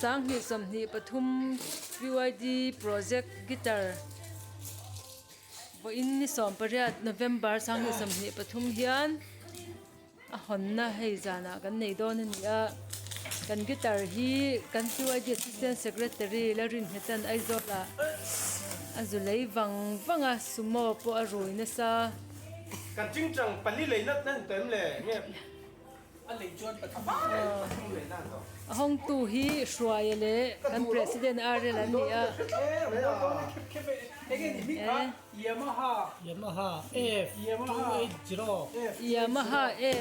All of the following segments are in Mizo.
2023 PYD project guitar vawiin ni 18 November 2023 hian a hawnna hei zanah kan nei dawn a ni a kan guitar hi kan PYD assistant secretary Lalrinnghetan Aizawl ah a zu lei vang vang a sumo pawh a rui nasa. Kan chingchang pali lei nat nan tawh em le nge. A hawngtu hi Hruaia leh kan President Arel an ni a. Yamaha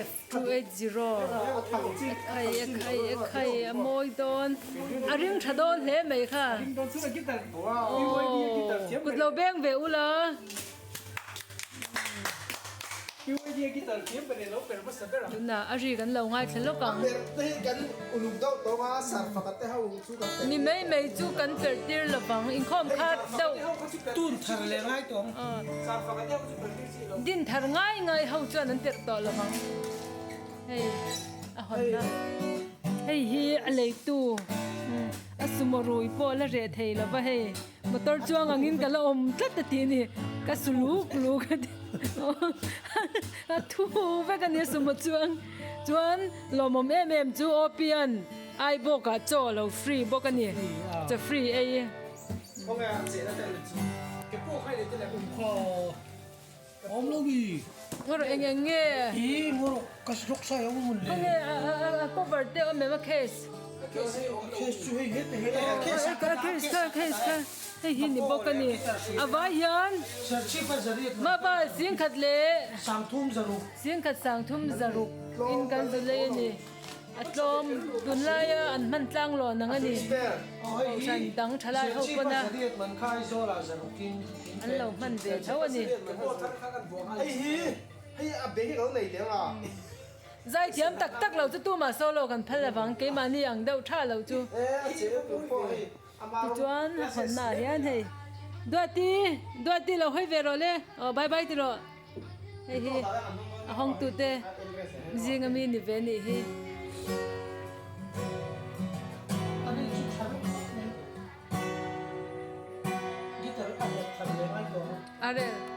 F280 ekhai ekhai ekhai a mawi dawn a ring tha dawn hle mai kha aww kut lo beng ve ula. Tunah a ri kan lo ngaithla lawk ang. Mi mai mai chu kan perh tir lo vang inkhawm kha deuh. Din thar ngai ngai ho chuan an perh tawh lo vang. Hei a hawnna hei hi a leitu a sumo rui pawh la reh thei lo va hei. Motor chuang angin ka la awm tlat a tih a ni ka su luk luk a ti a thu vek a nia sumo chuang chuan lawmawm em em chu OP-an ai bawkah chaw a lo free bawk a ni chaw free ei. Ngawrh eng eng nge? Khawnge a cover te awm em a case? A case kha case kha hei hi ni bawk a ni. A vai hian mapa singkhat leh singkhat sangthum zaruk in kan zu lei a ni. A tlawm tunlaia an hman tlang lawn ang a ni. Kohhran dang thalai ho pawn a an lo hman ve tho a ni. Zaithiam tak tak lo chu tumah solo kan phal avang keimahni ang deuh tha lo chu. Tichuan hawnna ah hian hei Duati Duati lo hawi ve rawh le aw bye bye ti rawh. Hei hi a hawngtute zinga mi ni ve nih hi. A rel.